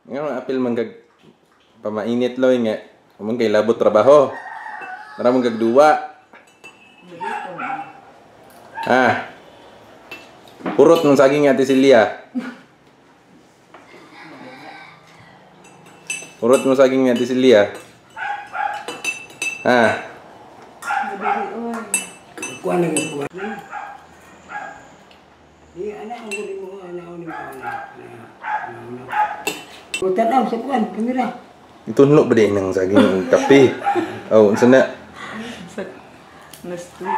Nga apil man kag pamainit loy nga man kay labot trabaho. Nara man kag duwa. Ah. Purot ng saging Ate Celia. Purot ng saging Ate Celia. Ah. Kuha na kuha. Di ana ang guli mo ana ang mo ana. Tanaw sa kuan kamera. Itunlo ba din ng saging og kape? Oh, unsa na?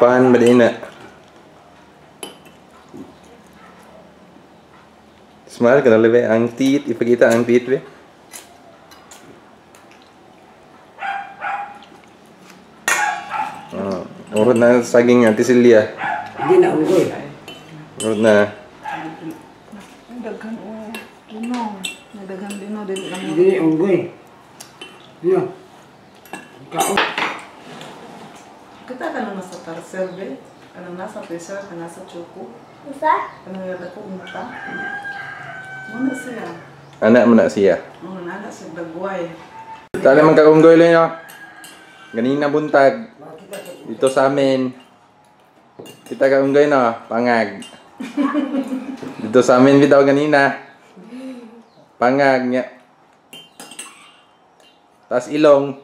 Pan ba din na? Smile ka na libe ang teeth, ipakita ang teeth be. Oh, urot na saging Ate Celia. Hindi na unggoy. Urot na. Daghan o puno. Nagdaghan din no dili lang. Hindi unggoy. No. Kao. Kita ka nang nasa parcel be. Kanang nasa pressure, kanang nasa choco. Usa? Kanang nagdako mata. Muna siya. Anak mo na siya. Muna na siya dagway. Tala man kaunggoy lang no. Ganina buntag. Dito sa amin. Kita kaunggoy no, pangag. Dito sa amin bitaw ganina. Pangag nya. Tas ilong.